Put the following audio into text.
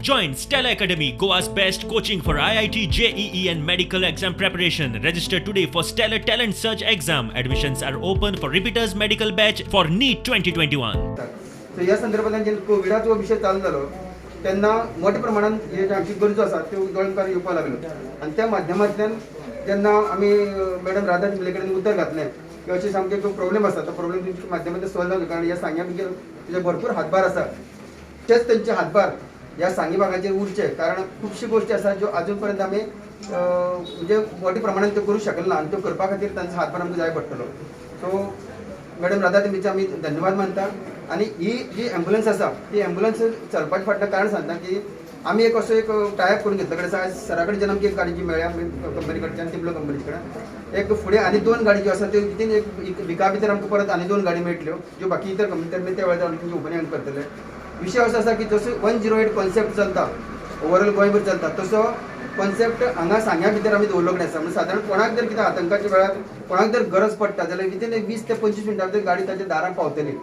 Join Stella Academy, Goa's best coaching for IIT, JEE, and medical exam preparation. Register today for Stellar Talent Search exam. Admissions are open for repeaters medical batch for NEET 2021. So ह्या संदर्भांतल्यान जेन्ना कोविडाचो विशय चालू जालो तेन्ना मोठ्या प्रमाणान हे आमची गरजो आसा त्यो दोळे मुखार येवपाक लागल्यो आनी त्या माध्यमांतल्यान जेन्ना आमी मॅडम राधा तिंबले कडेन उतर घातलें की अशें सामकें एक प्रॉब्लेम आसा, तो प्रॉब्लेम तुमच्या माध्यमांतल्यान सॉल्व जावंक, कारण ह्या सांग्या भितर तुजे भरपूर हातभार आसा, तेच तेंचे हातभार ह्या सांगे भागाचेर उरचे, कारण खुबश्यो गोश्टी आसा ज्यो आजून पर्यंत आमी म्हणजे मोठ्या प्रमाणान त्यो करूं शकना आनी त्यो करपा खातीर तांचो हातभार आमकां जाय पडटलो. सो मॅडम राधा तिंबलेचे आमी धन्यवाद मानता आनी ही जी एम्बुलन्स आसा ती एम्बुलन्स चलपाच्या फाटल्यान कारण सांगता की आमी एक असो एक टायप करून घेतलो कडेन आसा. आयज सरा कडच्यान आमची एक गाडी जी मेळ्ळ्या कंपनी कडच्यान, तिबलो कंपनी कडेन एक फुडें आनी दोन गाडी ज्यो आसा त्यो वितीन एक विका भितर आमकां परत आनी दोन गाडी मेळटल्यो ज्यो बाकी इतर कंपनी त्या वेळार आमी तुमचे ओपनिंग करतले. विशय असो आसा की जसो 108 कॉन्सेप्ट चलता ओवरऑल गोंयभर चलता तसो कॉन्सेप्ट हांगा सांग्या भितर आमी दवरलो कडेन आसा. म्हणजे सादारण कोणाक जर कितें आतंकाच्या वेळार कोणाक जर गरज पडटा जाल्यार वितीन एक 20 ते 25 मिनटां भितर गाडी ताच्या दारान पावतली.